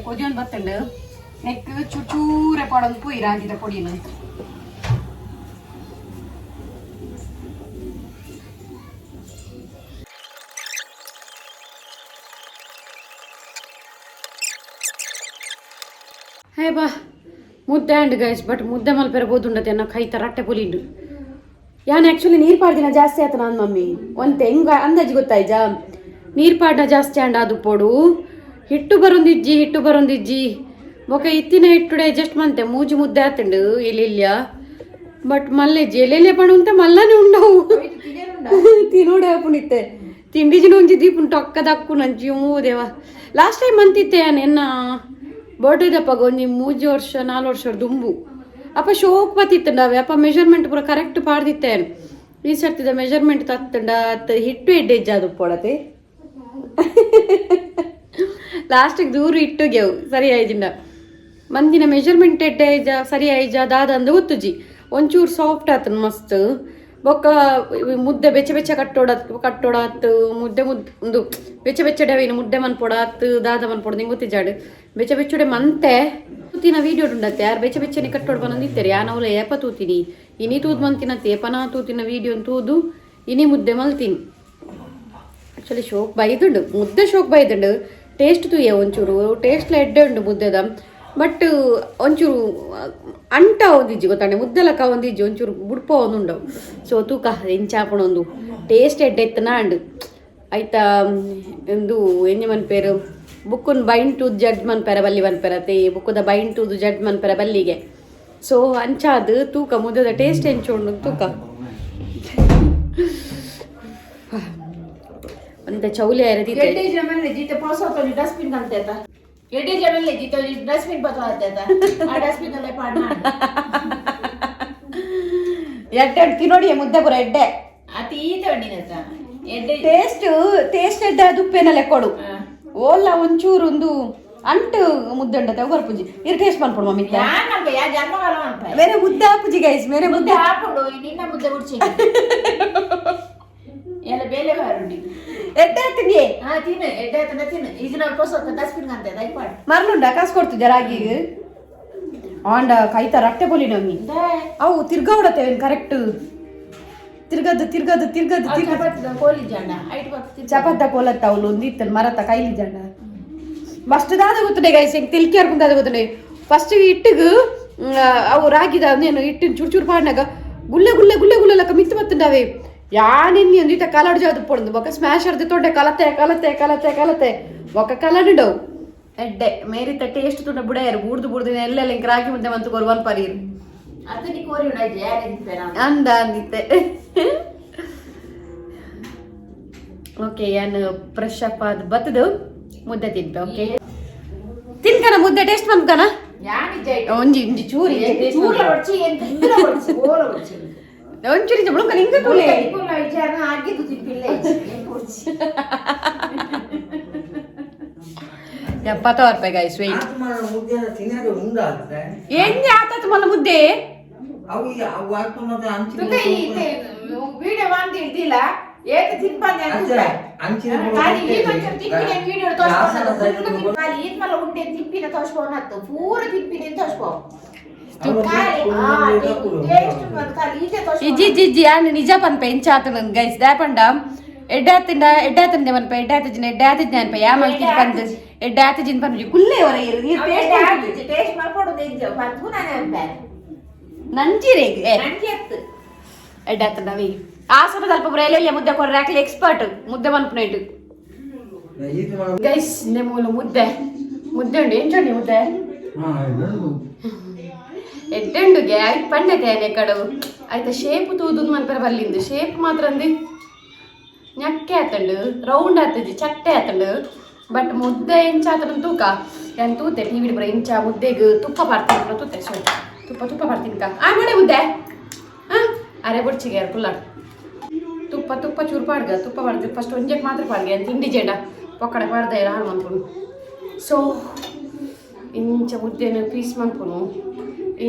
S1: ಕೊದಿಯೊಂದು ಬತ್ತಂಡು. ನೆಕ್ ಚೂಚೂರೆ ಪಾಡೊಂದು ಪೂಯಿ ರಾಗಿದ ಪೊಡಿನ. ಹೇ ಬಾ ಮುದ್ದೆ and guys. But ಮುದ್ದೆ ಮಲ್ಪೆರ ಬೋದುಂಡತೆ ಎನ್ನ ಕೈತ ರಟ್ಟೆ ಪುಲಿಂಡು. ಯಾನ್ ಆ್ಯಕ್ಚುಲಿ ನೀರು ಪಾಡ್ದಿನ ಜಾಸ್ತಿ ಆಯ್ತು ನಾನು ಮಮ್ಮಿ. ಒಂತೆ ಹೆಂಗ ಅಂದಾಜು ಗೊತ್ತಾಯ್ಜಾ? ನೀರು ಪಾಡ್ನ ಜಾಸ್ತಿ ಆಂಡ ಅದು ಪೋಡು ಹಿಟ್ಟು ಬರೊಂದಿಜ್ಜಿ, ಹಿಟ್ಟು ಬರೊಂದಿಜ್ಜಿ. ಬೊಕ ಇತ್ತಿನ ಹಿಟ್ಟುಡೆ ಜಸ್ಟ್ ಮಂತೆ ಮೂಜಿ ಮುದ್ದೆ ಆತುಂಡು ಎಲೆಲ್ಯ. ಬಟ್ ಮಲ್ಲೆಜ್ಜಿ, ಎಲ್ಲೆಲ್ಯ ಪಣ ಉಂಟ ಮಲ್ಲನೆ ಉಂಡವು. ತಿನ್ನೋಡೆ ಆಪುಣಿತ್ತೆ ತಿಂಡಿಜಿನ ಒಂಜಿ ದೀಪುನ್ ಟೊಕ್ಕ ದಕ್ಕು ನಂಜಿ ದೇವ. ಲಾಸ್ಟ್ ಟೈಮ್ ಅಂತಿತ್ತೆ ಎನ್ನ ಬರ್ಡೇದಪ್ಪಾಗ ಒಂಜಿ 3 ವರ್ಷ 4 ವರ್ಷ ದುಂಬು. ಅಪ್ಪ ಶೋಕ್ ಬತ್ತಿತ್ತಂಡ ಅವೆ. ಅಪ್ಪ ಮೆಜರ್ಮೆಂಟ್ ಪೂರ ಕರೆಕ್ಟ್ ಪಾಡ್ದಿತ್ತೆ. ಈ ಸರ್ತಿದ ಮೆಜರ್ಮೆಂಟ್ ತತ್ತಂಡ ಅತ್ತ ಹಿಟ್ಟು ಎಡ್ಡೆ ಅದು ಪೊಡತೆ. ಲಾಸ್ಟಿಗೆ ದೂರು ಇಟ್ಟು ಗೆವು ಸರಿ ಆಯ್ಜಿಂಡ. ಮಂದಿನ ಮೆಜರ್ಮೆಂಟ್ ಎಡ್ಡೆ ಆಯ್ಜ, ಸರಿ ಆಯ್ಜ ದಾದ ಅಂದ ಗೊತ್ತುಜಿ. ಒಂಚೂರು ಸಾಫ್ಟ್ ಆತನ ಮಸ್ತ್. ಬೊಕ್ಕ ಮುದ್ದೆ ಬೆಚ್ಚ ಬೆಚ್ಚ ಕಟ್ಟೋಡ ಕಟ್ಟೋಡಾತ್ ಮುದ್ದೆ ಮುದ್ದೆ ಒಂದು ಬೆಚ್ಚ ಬೆಚ್ಚ ಡವಿನ ಮುದ್ದೆ ಮನ್ಪೊಡಾತ್ ದಾದ ಮನ್ಪೊಡ ನಿಂಗೆ ಗೊತ್ತಿಜಾಡು. ಬೆಚ್ಚ ಬೆಚ್ಚುಡೆ ಮಂತೆ ತೂತಿನ ವೀಡಿಯೋ ಉಂಡತ್ತೆ. ಯಾರು ಬೆಚ್ಚ ಬೆಚ್ಚನೆ ಕಟ್ಟೋಡ್ ಬಂದಿತ್ತಾರೆ. ಯಾನವಲ ಏಪ ತೂತಿನಿ ಇನಿ ತೂದು ಮಂತಿನತ್ತೆ. ಏಪನಾ ತೂತಿನ ವೀಡಿಯೋ ತೂದು ಇನಿ ಮುದ್ದೆ ಮಲ್ತೀನಿ. ಆ್ಯಕ್ಚುಲಿ ಶೋಕ್ ಬೈದುಂಡು ಮುದ್ದೆ, ಶೋಕ್ ಬೈದುಂಡು. ಟೇಸ್ಟ್ ತೂಯೆ ಒಂಚೂರು, ಟೇಸ್ಟ್ಲ ಎಡ್ಡೆ ಉಂಡು ಮುದ್ದೆದ. ಬಟ್ ಒಂಚೂರು ಅಂಟ ಒಂದಿಜ್ಜಿ ಗೊತ್ತಾಂಡೆ. ಮುದ್ದೆ ಲಕ್ಕ ಒಂದಿಜ್ಜಿ, ಒಂಚೂರು ಬುಡ್ಪ ಒಂದುಂಡವು. ಸೊ ತೂಕ ಎಂಚಾಪಣ ಒಂದು ಟೇಸ್ಟ್ ಎಡ್ಡೆ ಎತ್ತನ ಅಂಡು ಆಯ್ತಾ. ಒಂದು ಎಂಜ ಮನ್ಪೇರು ಬುಕ್ಕುನ್ ಬೈಂಡ್ ಟು ಜಡ್ಜ್ ಮನ್ಪೆರ ಬಲ್ಲಿ ಮನ್ಪೆರತೆ. ಬುಕ್ಕುದ ಬೈಂಡ್ ಟು ಜಡ್ಜ್ ಮನ್ಪೆರ ಬಲ್ಲಿಗೆ. ಸೊ ಅಂಚಾದ್ ತೂಕ ಮುದ್ದೆದ ಟೇಸ್ಟ್ ಎಂಚುಂಡು ತೂಕ. ಒಂದ ಚೌಲಿ ಆಯ್ರದಿತ್ತೆ.
S2: ಎಡ್ಡೆ ಜಮನ್ ಜೀತೆ ಪೋಸ ಡಸ್ಟ್ಬಿನ್ ಅಂತ. ಎಡ್ಡೆ ಜಮನ್ ಜೀತೆ ಡಸ್ಟ್ಬಿನ್ ಬತ್ತ ಆ ಡಸ್ಟ್ಬಿನ್ ಅಲ್ಲೇ ಪಾಡ್.
S1: ಎಡ್ಡೆ ತಿನ್ನೋಡಿ ಮುದ್ದೆ ಪೂರ ಎಡ್ಡೆ.
S2: ಅತಿ ಈತ వండిನತ್ತ ಎಡ್ಡೆ.
S1: ಟೇಸ್ಟ್ ಟೇಸ್ಟ್ ಎಡ್ಡೆ ದುಪ್ಪೇನ ಲೆಕ್ಕೊಡು. ಓಲ್ಲ ಒಂಚೂರು ಒಂದು ಅಂಟು ಮುದ್ದೆ ಉಂಡತೆ ಪೂಜಿ. ಇರು ಟೇಸ್ಟ್ ಮನ್ಪೊಡು ಮಮ್ಮಿ.
S2: ಯಾನಲ್ಪ ಯಾ ಜನ್ಮಗಾಲ ಅನ್ಪ.
S1: ಬೇರೆ ಮುದ್ದೆ ಆಪುಜಿ ಗೈಸ್, ಬೇರೆ
S2: ಮುದ್ದೆ
S1: ಮುದ್ದೆ.
S2: ಆಪುಂಡು ನಿನ್ನ ಮುದ್ದೆ ಗುಡ್ಚಿ ಎಲ್ಲ ಬೇಲೆ ಬಾರುಂಡಿ.
S1: ಎಡ್ಡೆ ತಿಂಗೆ.
S2: ಹಾ ತಿನ್ನು, ಎಡ್ಡೆ ಆಯ್ತಂದ್ರೆ ತಿನ್ನು. ಈಜಿನ ಪೋಸ ಡಸ್ಟ್ಬಿನ್ ಅಂತ ದಯಪಾಡು.
S1: ಮರ್ಲುಂಡ ಕಾಸು ಕೊಡ್ತು ರಾಗಿ ಆಂಡ ಕೈತ ರಟ್ಟೆ ಪೊಲಿ ನಮ್ಮಿ. ಅವು ತಿರ್ಗಾವಡತ್ತೆ ಕರೆಕ್ಟ್. ತಿರ್ಗದ್ದು ತಿರ್ಗದ್ದು ತಿರ್ಗದ್ದು ತಿರ್ಗದ್ದು.
S2: ಚಪಾತಿ ಕೋಲಿ ಜಂಡ ಐಟ್ ಬರ್ತದೆ.
S1: ಚಪಾತ ಕೋಲತ್ತ ಅವಳು ಒಂದು ಇತ್ತಲ್ಲ ಮರತ ಕೈಲಿ ಜಂಡ. ಫಸ್ಟ್ ದಾದ ಗೊತ್ತುಂಡೆ ಗೈಸ್, ಹೆಂಗೆ ತಿಲ್ಕಿ ಅರ್ಪುಂದಾದ ಗೊತ್ತುಂಡೆ. ಫಸ್ಟ್ ಇಟ್ಟಿಗೆ ಅವು ರಾಗಿದ ಏನು ಹಿಟ್ಟಿನ ಚೂರು ಚೂರು ಪಾಡ್ನಾಗ ಗುಲ್ಲೆ ಗುಲ್ಲೆ ಗುಲ್ಲೆ ಗುಲ್ಲೆ ಲಕ್ಕ ಮಿತ್ತು ಬತ್ತುಂಡವೆ. ಯಾನಿನ್ನಿ ಒಂದು ಇಟ್ಟ ಕಲಡ್ ಜಾದು ಪೊಡ್ದು ಬೊಕ್ಕ ಸ್ಮ್ಯಾಶ್ ಅರ್ದು ತೊಂಡೆ ಕಲತೆ ಕಲತೆ ಕಲತೆ ಕಲತೆ ಬೊಕ್ಕ ಕಲಡಿಡವು. ಎಡ್ಡೆ ಮೇರಿತ ಟೇಸ್ಟ್ ತುಂಡ ಬುಡೆಯರು ಬೂಡ್ದು ಬೂಡ್ದು ಎಲ್ಲೆಲ್ಲ ಇಂಕ ರಾಗಿ ಮುದ್ದೆ ಮಂತು ಕೊರುವನ್ ಪರೀರು.
S2: ಅತನಿ ಕೋರಿ ಉಂಡಾಯ್ತು ಯಾರು.
S1: ಅಂದ ಅಂದಿತ್ತೆ. ಓಕೆ, ಏನು ಫ್ರೆಶ್ ಅಪ್ ಆದ್ ಬತ್ತದು ಮುದ್ದೆ ತಿನ್ಪೆ. ಓಕೆ, ತಿನ್ಕನ ಮುದ್ದೆ ಟೇಸ್ಟ್ ಮನ್ಕನ.
S2: ಯಾನಿಜ.
S1: ಒಂಜಿ ಒಂಜಿ ಚೂರಿ.
S2: ಚೂರ ಹೊಡ್ಚಿ ಎಂತ ಇಂದ್ರ ಹೊಡ್ಚಿ ಓಲ ಹೊಡ್ಚಿ.
S1: ಒಂಚೂರಿ ಬುಳುಕನ ಹಿಂಗ ತೂಲೆ.
S2: ವಿಚಾರ ಆಗಿದ್ದು ತಿಪ್ಪಿಲ್ಲ ಹೊಡ್ಚಿ.
S1: 70 ರೂಪಾಯಿ ಗೈಸ್, ವೆಯ್ಟ್.
S4: ಮುದ್ದೆ ತಿನ್ನೋದು ಉಂಡಾಗ್ತದೆ.
S1: ಎಣ್ಣೆ ಆತತ್ ಮಲ್ಲ ಮುದ್ದೆ.
S4: ಅವು ಅವು ಆತ್ಮ ಮತ್ತೆ ಅಂಚಿನ
S2: ವಿಡಿಯೋ ಬಂದು ಇಡ್ದಿಲ್ಲ ಏಕ ತಿನ್ಪಂದೆ.
S4: ಅಂಚಿನ
S2: ಖಾಲಿ ಈ ಮಂಚ ತಿಪ್ಪಿನ ವಿಡಿಯೋ ತೋರಿಸ್ಬೋದು. ಖಾಲಿ ಈತ್ ಮಲ್ಲ ಉಂಡೆ ತಿಪ್ಪಿನ ತೋರಿಸ್ಬೋನತ್ತು ಪೂರ ತಿಪ್ಪಿನ ತೋರಿಸ್ಬೋ. ಟೇಸ್ಟ್ ಖಾಲಿ ಈತೆ ತೋರಿಸ್ಬೋ.
S1: ಇಜ್ಜಿ ಇಜ್ಜಿ ಇಜ್ಜಿ ಯಾನ್ ನಿಜ ಪನ್ಪೆ ಎಂಚ ಆತನ ಗೈಸ್. ದಾಪಂಡ ಎಡ್ಡೆ ಆತಿಂಡ ಎಡ್ಡೆ ಆತಂದೆ ಮನ್ಪೆ ಎಡ್ಡೆ ಆತಿಜಿನ ಎಡ್ಡೆ ಆತಿಜ್ಞ ಅನ್ಪೆ ಯಾ ಮಲ್ತಿ ಪಂದ್ ಎಡ್ಡೆ ಆತಿಜಿನ ಪನ್ಪಿ ಕುಲ್ಲೆ ಹೊರ ಇರು.
S2: ಟೇಸ್ಟ್ ಮಾಡ್ಕೊಡೋದು ಎಂಜ ಬಂತು ನಾನೇ ಅನ್ಪೆ.
S1: ನಂಜಿರೆ ಏ.
S2: ನಂಗೆ ಎತ್ತು.
S1: ಎಡ್ಡೆ ಆತಂಡವಿ ಆ ಸಮಯದ ಅಲ್ಪ ಬರ ಎಲ್ಲ ಮುದ್ದೆ ಕೊರ್ರೆ ಹಾಕಲಿ. ಎಕ್ಸ್ಪರ್ಟ್ ಮುದ್ದೆ ಮನ್ಪುನೇಟು ಗೈಸ್. ಮೂಲ ಮುದ್ದೆ ಮುದ್ದೆ ಉಂಡು. ಎಂಚುಂಡು ಮುದ್ದೆ? ಎಡ್ಡೆಂಡುಗೆ ಆಯ್ತು ಪಣ್ಣೆ ತೇನೆ ಕಡವು ಆಯ್ತಾ. ಶೇಪ್ ತೂದು ಮನ್ಪೆರ ಬಲ್ಲಿಂದು ಶೇಪ್ ಮಾತ್ರ ಅಂದು ñಕ್ಕೆ ಆತಂಡು, ರೌಂಡ್ ಆತಜಿ, ಚಟ್ಟೆ ಆತಂಡು. ಬಟ್ ಮುದ್ದೆ ಎಂಚ ಆತನ ತೂಕ. ಯಾನ್ ತೂತೆ ಟಿವಿ ಬರ ಇಂಚ ಮುದ್ದೆಗ್ ತುಪ್ಪ ಪಾಡ್ತೀನಿ ಪೂರ ತೂತೆ. ಸೊ ತುಪ್ಪ ತುಪ್ಪ ಪಾಡ್ತೀನಿ ಕಾ ಆ ನೋಡಿ ಮುದ್ದೆ. ಹಾ ಅರೆ ಬುಡ್ಚಿಗೆ ಯಾರು ಕುಲ್ಲಾಡು. ತುಪ್ಪ ತುಪ್ಪ ಚೂರು ಪಾಡ್ಗ. ತುಪ್ಪ ಪಾಡ್ದು ಫಸ್ಟ್ ಒಂಜೆಕ್ ಮಾತ್ರ ಪಾಡ್ಗೆ ತಿಂಡಿ ಜೇಡ ಪೊಕ್ಕಡೆ ಪಾಡ್ದೆ ಹಾಳು ಮನ್ಪುನು. ಸೊ ಇಂಚ ಮುದ್ದೆನ ಪೀಸ್ ಮನ್ಪುನು,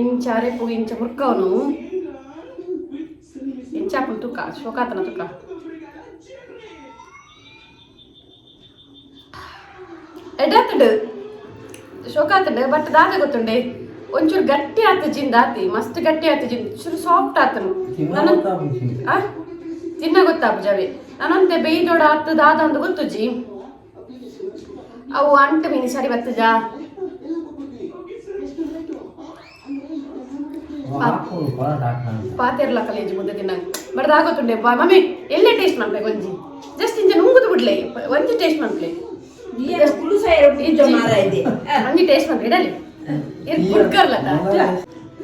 S1: ಇಂಚ ಅರೆಪು ಇಂಚ ಮುರ್ಕವನು. ಇಂಚ ಆಪುನು ತುಕ್ಕ ಶೋಕಾತನ ತುಕ್ಕ. ಎಡ್ಡೆ ಶೋಕಾತಂಡು. ಬಟ್ ದಾದ ಗೊತ್ತುಂಡೆ, ಒಂಚೂರು ಗಟ್ಟಿ ಆತ ಜಿಂದ ಆತಿ ಮಸ್ತ್ ಗಟ್ಟಿ ಆತ ಜಿಂದ, ಚೂರು ಸಾಫ್ಟ್ ಆತನು ನನ್ನ ಆ ತಿನ್ನ ಗೊತ್ತಾಪು ಜಾವೆ. ನಾನಂತೆ ಬೇಯ್ದೊಡ ಆತು ದಾದ ಅಂದು ಗೊತ್ತುಜಿ. ಅವು ಅಂಟು ಮೀನು ಸರಿ ಬತ್ತಜಾ. ಪಾತೆರ್ಲ ಕಲೇಜು ಮುದ್ದೆ ತಿನ್ನ ಬಟ್ ದಾಗೊತ್ತುಂಡೆ. ಮಮ್ಮಿ ಎಲ್ಲೇ ಟೇಸ್ಟ್ ಮನ್ಪೆ ಒಂಜಿ ಜಸ್ಟ್ ಇಂಚ ನುಂಗುದು ಬಿಡ್ಲೆ ಒಂಜಿ ಟೇಸ್ಟ್ ಮನ್ಪ್ಲೆ. ಒಂಜಿ ಟೇಸ್ಟ್ ಮನ್ಪೆ ಇಡಲಿ ಕುಡ್ಕರ್ಲತ್ತ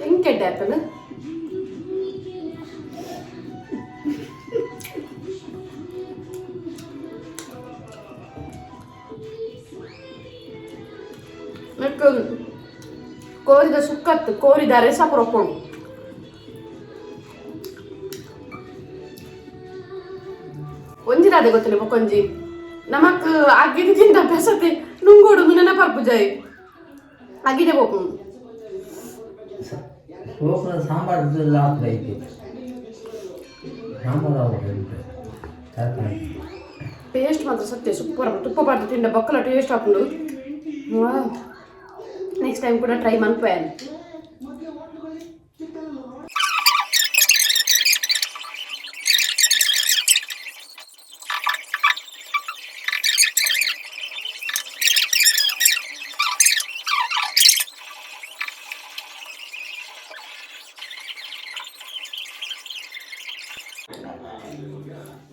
S1: ಹೆಂಗ್ ಕೆಡ್ಡೆ ಆತನ. ನೆಕ್ಕ್ ಕೋರಿದ ಸುಕ್ಕತ್ತು ಕೋರಿದ ರೆಸ ಪುರಪ್ಪುಂಡು. ಒಂಜಿ ದಾದೆ ಗೊತ್ತಿಲ್ಲ ಬೊಕೊಂಜಿ ನಮಕ್ ಅಗ್ಗಿದ ತಿಂದ ಅಭ್ಯಾಸತೆ ನುಂಗೋಡು ನೆನಪರ್ಪು ಜಾಯಿ ಅಗಿದೆ ಬೋಪುಂಡು.
S4: ಸೋಪದ ಸಾಂಬಾರ್ ಲಾಸ್ ಐತಿ, ಸಾಂಬಾರು ಆಗುತ್ತೆ ತರಕಾರಿ.
S1: ಟೇಸ್ಟ್ ಮಾತ್ರ ಸತ್ಯ ಸೂಪರ್. ತುಪ್ಪ ಪಾಡ್ದು ತಿಂಡ ಬಕ್ಕಲ ಟೇಸ್ಟ್ ಆಪುಂಡು. ನೆಕ್ಸ್ಟ್ ಟೈಮ್ ಕೂಡ ಟ್ರೈ ಮನ್ಪೆ.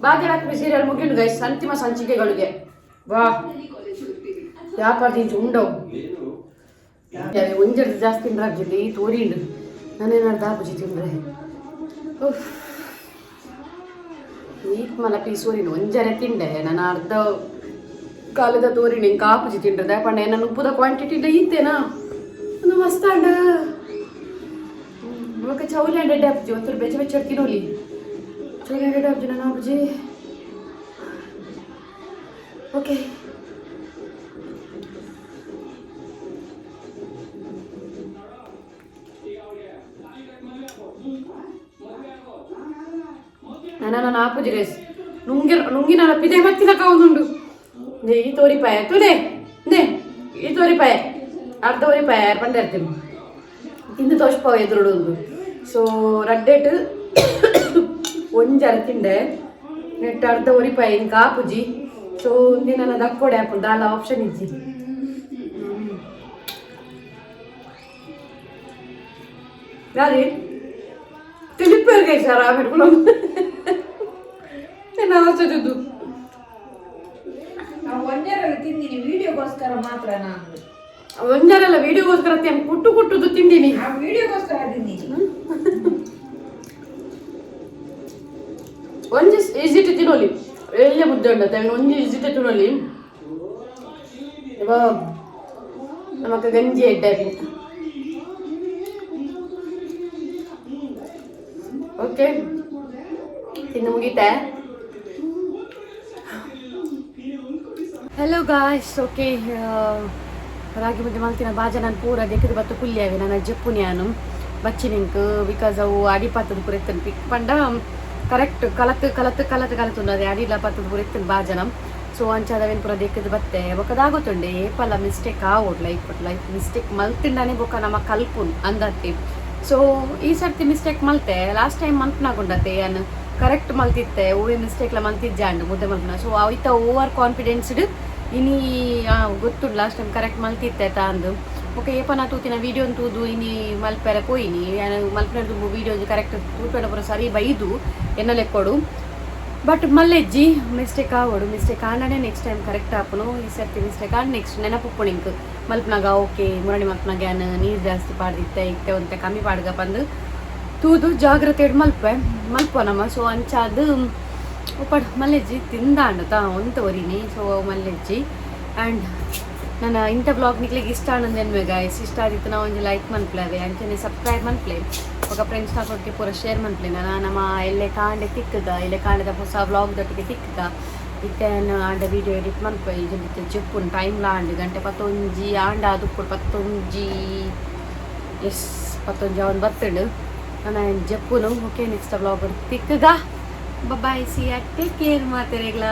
S1: ಭಾಗ್ಯಲಕ್ಷ್ಮಿ ಸೀರಿಯಲ್ ಮುಗಿಂಡು ಗೈಸ್. ಅಂತಿಮ ಸಂಚಿಕೆಗಳಿಗೆ ವಾ ವ್ಯಾಪಾರ ತಿಂಚು ಉಂಡವು. ಒಂಜೆಡ್ದು ಜಾಸ್ತಿ ತಿಂದ್ರೆ ಆಗ್ಜಿಲ್ಲ. ಈ ತೋರಿಂಡು ನಾನೇನಾರು ದಾಪುಜಿ ತಿಂದ್ರೆ. ಉಫ್. ಈತ್ ಮಲ ಪೀಸ್ ಓರಿನು ಒಂಜರೆ ತಿಂಡೆ. ನಾನು ಅರ್ಧ ಕಾಲದ ತೋರಿಣಿ ಇಂಕ ಆಪುಜಿ ತಿಂಡ್ರೆ. ದಾಯಪಂಡ ನನ್ನ ಉಪ್ಪುದ ಕ್ವಾಂಟಿಟಿ ಈತೇನಾ ಒಂದು ಮಸ್ತ್ ಅಂಡ್. ಬೊಕ ಚೌಲಿ ಅಂಡ್ ಎಡ್ಡೆ ಆಪುಜಿ. ಒಂಥರ ಬೆಚ್ಚ ಬೆಚ್ಚ ತಿನ್ನೋಲಿ. ಚೌಲಿ ಅಂಡ್ ಎಡ್ಡೆ ಆಪುಜಿ ನಾನು ಆಪುಜಿ. ಓಕೆ, ನಾನು ಆಪುಜಿ ಗೈಸ್. ನುಂಗಿ ನುಂಗಿನ ಪಿದೆ ಮತ್ತಿನಕ ಒಂದುಂಡು. ಈ ತೋರಿಪಾಯ ತುದೆ ನೇ ಈ ತೋರಿಪಾಯ ಅರ್ಧ ಒರಿಪಾಯ ಪಂಡಿರ್ತೀನಿ ತಿಂದು ತೋಷ್ಪಾವ ಎದುರುಡು ಒಂದು. ಸೊ ರಡ್ಡೆಟ್ ಒಂಜರ ತಿಂಡೆ ನೆಟ್ ಅರ್ಧ ಒರಿಪಾಯ ಇಂಕ ಆಪುಜಿ. ಸೊ ನನ್ನ ದಕ್ಕೋಡೆ ಆಪುಂಡು ದಾಲ ಆಪ್ಷನ್ ಇಜ್ಜಿ. ಯಾರಿ ತಿಳಿಪೇರು ಸರ್ ಆಮೇಲೆ ನಾನು
S2: ನಾವು ಒಂಜರಲ್ಲಿ ತಿಂದಿನಿ, ವಿಡಿಯೋಗೋಸ್ಕರ ಮಾತ್ರ ನಾನು.
S1: ಒಂಜರೆಲ್ಲ ವಿಡಿಯೋಗೋಸ್ಕರ ತಿನ್ ಕುಟ್ಟು ಕುಟ್ಟುದು ತಿಂದಿನಿ.
S2: ಆ ವಿಡಿಯೋಗೋಸ್ಕರ ತಿಂದಿನಿ.
S1: ಒಂಜಿ ಈಸಿಟ್ ತಿನ್ನೋಲಿ ಎಲ್ಲೇ ಬುದ್ಧಿ ಉಂಡತ್ತೆ ಅವನು. ಒಂಜಿ ಈಸಿಟ್ ತಿನ್ನೋಲಿ. ಇವ ನಮಕ್ ಗಂಜಿ ಎಡ್ಡೆ. ಓಕೆ, ತಿಂದು ಮುಗೀತಾ. Hello guys. Okay, ರಾಗಿ ಮುದ್ದೆ ಮಲ್ತಿನ ಬಾಜ ನಾನು ಪೂರ ದೆಕ್ಕದು ಬತ್ತು ಕುಲ್ಯಾವೆ. ನನ್ನ ಜಪ್ಪುನ್ಯಾನು ಬಚ್ಚಿನಿಂಕ್ because ಅವು ಅಡಿ ಪತ್ತದ ಪೂರ ಎತ್ತನ್ ಪಿಕ್ ಪಂಡ ಕರೆಕ್ಟ್ ಕಲತ್ ಕಲತ್ ಕಲತ್ ಕಲತ್ ಉಂಡು. ಅದೇ ಅಡಿಲ ಪತ್ತದ ಪೂರ ಎತ್ತನ್ ಬಾಜನ. ಸೊ ಅಂಚಾದವೇನು ಪೂರ ದೆಕ್ಕದು ಬತ್ತೆ. ಬೊಕದಾಗೋತುಂಡೆ ಏಪಲ ಮಿಸ್ಟೇಕ್ ಆವೋಡು ಲೈಫ್ ಲೈಫ್ ಮಿಸ್ಟೇಕ್ ಮಲ್ತಿಂಡನೆ ಬೊಕ ನಮ್ಮ ಕಲ್ಪುನ್ ಅಂದತ್ತಿ. ಸೊ ಈ ಸರ್ತಿ ಮಿಸ್ಟೇಕ್ ಮಲ್ತೆ. ಲಾಸ್ಟ್ ಟೈಮ್ ಮನ್ಪನಾಗುಂಡತ್ತೆ ಯಾನ್ ಕರೆಕ್ಟ್ ಮಲ್ತಿತ್ತೆ, ಹೂವೆ ಮಿಸ್ಟೇಕ್ಲ ಮಲ್ತಿಜ್ಜಾಂಡ್ ಮುದ್ದೆ ಮಲ್ಪನ. ಸೊ ಐತ ಓವರ್ ಕಾನ್ಫಿಡೆನ್ಸ್ಡ್ ಇನಿ ಗೊತ್ತುಂಡು ಲಾಸ್ಟ್ ಟೈಮ್ ಕರೆಕ್ಟ್ ಮಲ್ತಿತ್ತೆ ತಾಂದು. ಬೊಕ ಏಪನ ತೂತಿನ ವೀಡಿಯೋ ತೂದು ಇನಿ ಮಲ್ಪೆರೆ ಪೋಯಿನಿ. ಯಾನ್ ಮಲ್ಪೆರೆ ದುಂಬು ವೀಡಿಯೋ ಕರೆಕ್ಟ್ ತೂಪೆಡ ಪೂರ ಸರಿ ಬೈದು ಎನ್ನ ಲೆಕ್ಕೊಡು. ಬಟ್ ಮಲ್ಲೆಜ್ಜಿ ಮಿಸ್ಟೇಕ್ ಆವಡು. ಮಿಸ್ಟೇಕ್ ಆಂಡನೆ ನೆಕ್ಸ್ಟ್ ಟೈಮ್ ಕರೆಕ್ಟ್ ಆಪುನು. ಈ ಸರ್ತಿ ಮಿಸ್ಟೇಕ್ ಆಂಡ್ ನೆಕ್ಸ್ಟ್ ನೆನಪುಪ್ಪುಂಡು ಇಂಕ್ ಮಲ್ಪನಾಗ. ಓಕೆ, ಮುರಣಿ ಮಲ್ಪನಾಗ ಯಾನ್ ನೀರು ಜಾಸ್ತಿ ಪಾಡ್ದಿತ್ತೆ, ಇತ್ತೆ ಒಂತೆ ಕಮ್ಮಿ ಪಾಡ್ಗ ಪಂದು ತೂದು ಜಾಗ್ರತೆ ಮಲ್ಪೆ ಮಲ್ಪ ನಮ್ಮ. ಸೊ ಅಂಚಾದ್ ಉಪ್ಪಡ್ ಮಲ್ಲೆಜ್ಜಿ ತಿಂದಾಂಡ ತಾ ಒಂತ ಒರಿನಿ. ಸೊ ಮಲ್ಲೆಜ್ಜಿ ಆ್ಯಂಡ್ ನನ್ನ ಇಂಥ ಬ್ಲಾಗ್ ನಿಕ್ಲೆಗ್ ಇಷ್ಟ ಆನಂದ್ ಗಾಯ್ಸ್. ಇಷ್ಟ ಆದಿತ್ತು ನಾವು ಒಂಜಿ ಲೈಕ್ ಮನ್ಪ್ಲವೆ, ಅಂಚನೆ ಸಬ್ಸ್ಕ್ರೈಬ್ ಮನ್ಪ್ಲೆ, ఒక ಫ್ರೆಂಡ್ಸ್ ನಾಕೊಟ್ಟಿಗೆ ಪೂರ ಶೇರ್ ಮನ್ಪ್ಲೆ. ನಾನು ನಮ್ಮ ಎಲ್ಲೆ ಕಾಂಡೆ ತಿಕ್ಕಗ ಎಲ್ಲೆ ಕಾಂಡೆದ ಹೊಸ ವ್ಲಾಗ್ ದೊಟ್ಟಿಗೆ ತಿಕ್ಕಗ. ಇತ್ತೆ ಆಂಡ ವೀಡಿಯೋ ಎಡಿಟ್ ಮನ್ಪೆ. ಇತ್ತೆ ಜೆಪ್ಪುನ್ ಟೈಮ್ ಲಾಂಡ್ ಗಂಟೆ ಪತ್ತೊಂಜಿ ಆಂಡ ಅದು ಪತ್ತೊಂಜಿ. ಎಸ್, ಪತ್ತೊಂಜಿ ಅವನು ಬತ್ತಂಡು ನಾನು ಜೆಪ್ಪುನು. ಓಕೆ, ನೆಕ್ಸ್ಟ್ ವ್ಲಾಗ್ ತಿಕ್ಕಗ. ಬಾಯ್, ಸಿ, ಟೇಕ್ ಕೇರ್ ಮಾತೆರೆಗ್ಲಾ.